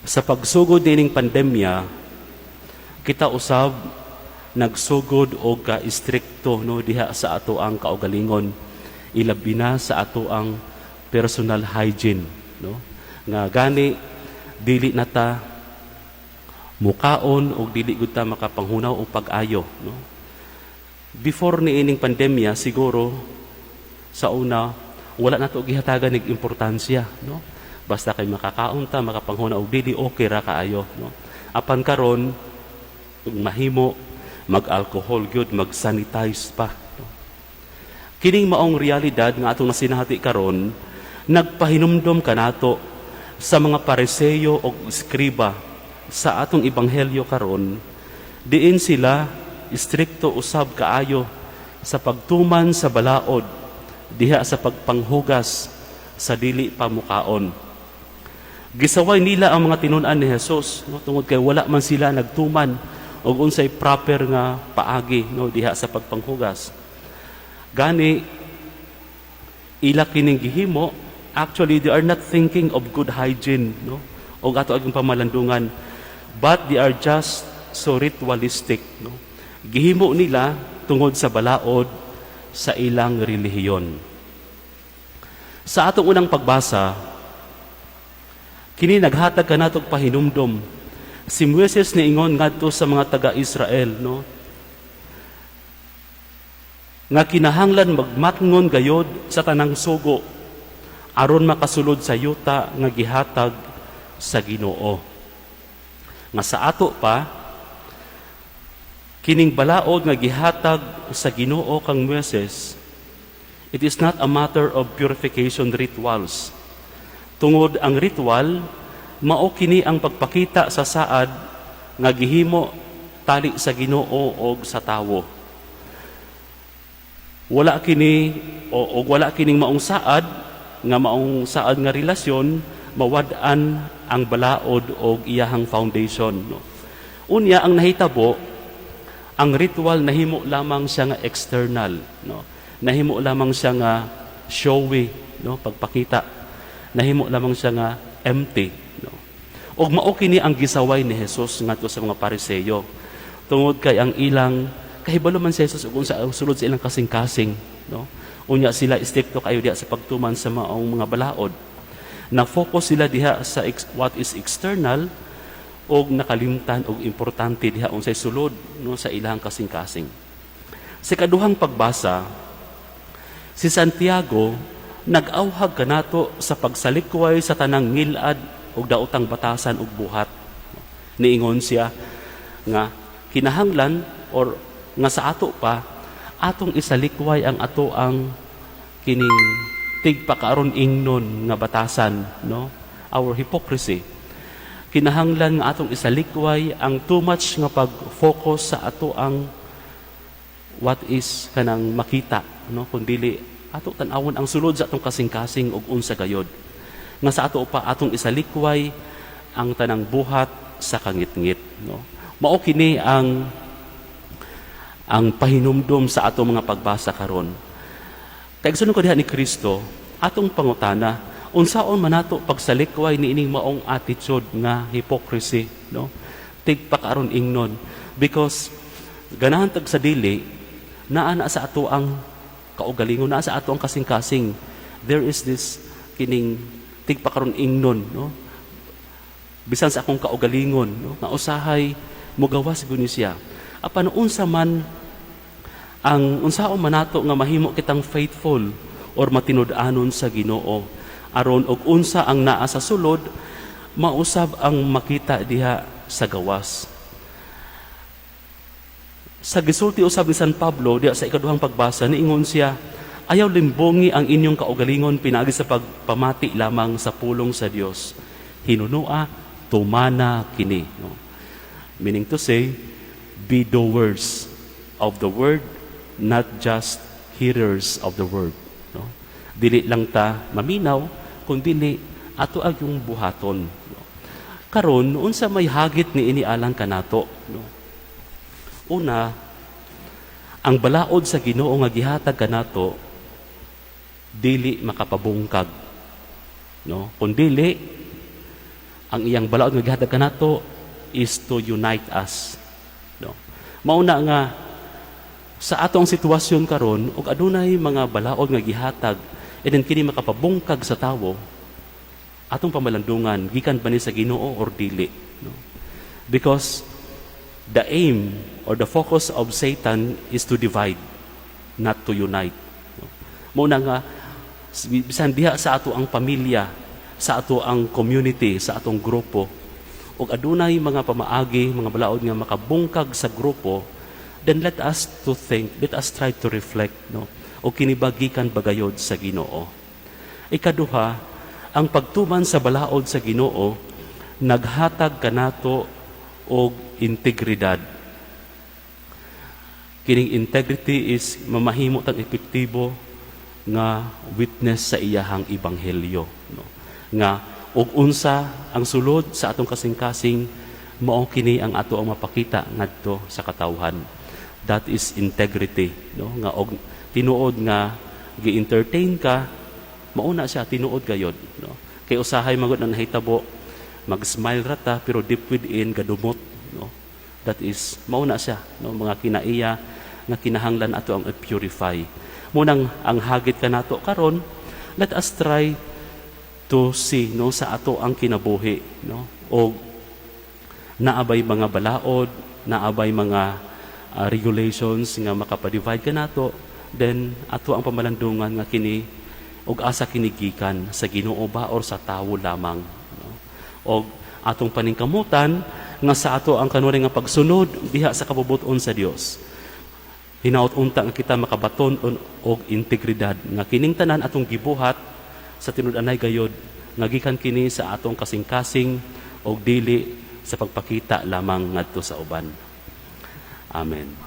Sa pagsugod niining pandemya, kita usab nagsugod og ka-istrikto, no, diha sa ato ang kaugalingon, ilabi na sa ato ang personal hygiene, no, nga gani dili na ta mukaon og dili gud ta makapanghunaw og pag-ayo, no. Before niining pandemya, siguro sa una wala na to gihatagan nig importansya, no, basta kay makakaon ta, makapanghunaw og dili, okay ra kaayo, no. Apan karon, ug mahimo mag-alcohol gyud, mag-sanitize pa, no? Kining maong realidad nga atong nasinati karon nagpahinumdom kanato sa mga Pariseyo og eskriba sa atong ebanghelyo karon, diin sila istrikto usab kaayo sa pagtuman sa balaod diha sa pagpanghugas sa dili pa mukaon. Gisaway nila ang mga tinun-an ni Jesus, no, tungod kay wala man sila nagtuman og unsay proper nga paagi, no, diha sa pagpanghugas. Gani ila kining gihimo, actually they are not thinking of good hygiene, no, og ato aging pamalandungan, but they are just so ritualistic, no. Gihimo nila tungod sa balaod sa ilang relihiyon. Sa atong unang pagbasa, kini naghatag kanatog pahinumdom. Si Moises niingon ngadto sa mga taga-Israel, no, nga kinahanglan magmatngon gayod sa tanang sugo aron makasulod sa yuta nga gihatag sa Ginoo. Nga sa ato pa, kining balaod nga gihatag sa Ginoo kang Moises, it is not a matter of purification rituals. Tungod ang ritual, mao kini ang pagpakita sa saad nga gihimo tali sa Ginoo og sa tawo. Wala kini o og wala kining maong saad nga relasyon, mawad-an ang balaod og iyahang foundation, no. Unya ang nahitabo, ang ritual nahimo lamang siya nga external, no. Nahimo lamang siya nga showy, no, pagpakita. Nahimo lamang siya nga empty, no. Og mao kini ang gisaway ni Jesus ngadto sa mga Pariseyo. Tungod kay ang ilang kahibalo man si Jesus ug unsa ang sulod sa ilang kasing-kasing, no. Unya sila istrikto kayo diha sa pagtuman sa maong mga balaod. Na-focus sila diha sa what is external og nakalimtan og importante diha unsay sulod, no, sa ilang kasing-kasing. Sa kaduhang pagbasa, si Santiago nag-awhag kanato sa pagsalikway sa tanang ngilad og daotang batasan og buhat. Niingon siya nga kinahanglan or nga sa ato pa, atong isalikway ang ato ang kining tigpakaaron ingnon nga batasan, no, our hypocrisy. Kinahanglan nga atong isalikway ang too much nga pag-focus sa ato ang what is kanang makita, no, kun dili ato tan-awon ang sulod sa atong kasing-kasing ug unsa gayod. Nga sa ato pa, atong isalikway ang tanang buhat sa kangitngit, no. Mao kini ang pahinumdom sa atong mga pagbasa karon. Kay ko diha ni Kristo, atong pangutana, unsaon man nato pagsalikway niining maong attitude nga hypocrisy, no, tigpakaaron ingnon? Because ganahan tag sa dili, naa na sa ato ang kaugalingon, naa sa ato ang kasing-kasing. There is this kining tigpakaron ingnon, no, bisan sa akong kaugalingon, no, nga usahay mugawas guni siya. Apan unsa man ang unsaon man nato nga mahimo kitang faithful or matinud-anon sa Ginoo aron og unsa ang naa sa sulod mausab ang makita diha sa gawas? Sa gisulti usab ni San Pablo diha sa ikaduhang pagbasa, niingon siya, "Ayaw limbongi ang inyong kaugalingon pinaagi sa pagpamati lamang sa pulong sa Dios. Hinunua, tumana kini," no? Meaning to say, be doers of the word, not just hearers of the word, no? Dili lang ta maminaw, kun dili ato agyung buhaton, no? Karon, unsa may hagit ni ini alang kanato, no? Una, ang balaod sa Ginoo nga gihatag kanato dili makapabungkag, no? Kun dili Ang iyang balaod nga gihatag kanato is to unite us, no? Mao na nga sa atong sitwasyon karon, ug adunay mga balaod nga gihatag and then kini makapabungkag sa tawo, atong pamalandungan, gikan ba ni sa Ginoo or dili, no? Because the aim or the focus of Satan is to divide, not to unite, no? Mao na nga bisan diha sa ato ang pamilya, sa ato ang community, sa atong grupo, ug adunay mga pamaagi, mga balaod nga makabungkag sa grupo, then let us to think, let us try to reflect, no, o kini ba gikan ba gayod sa Ginoo? Ikaduha, ang pagtuman sa balaod sa Ginoo naghatag kanato og integridad. Kining integrity is mamahimo tang epektibo nga witness sa iyahang ebanghelyo, no, nga og unsa ang sulod sa atong kasing-kasing, mao kini ang ato ang mapakita ngadto sa katawhan. That is integrity, no, nga og tinuod nga gi-entertain ka, mao na siya, tinuod gayod, no? Kay usahay magod ang nahitabo, mag-smile ra ta pero deep within gadumot, no? That is mao na siya, no, mga kinaiya nga kinahanglan ato ang i-purify. Munang ang hagit kanato karon, let us try to see, no, sa ato ang kinabuhi, no, og naa bay mga balaod, naa bay mga regulations nga makapa-divide kanato, then ato ang pamalandungan nga kini og asa kini gikan, sa Ginoo ba or sa tawo lamang, no? Og atong paningkamutan nga sa ato ang kanunay nga pagsunod diha sa kabubut-on sa Dios, hinaot unta nga kita makabaton og integridad nga kining tanan atong gibuhat sa tinud-anay gayod nga gikan kini sa atong kasing-kasing og dili sa pagpakita lamang ngadto sa uban. Amen.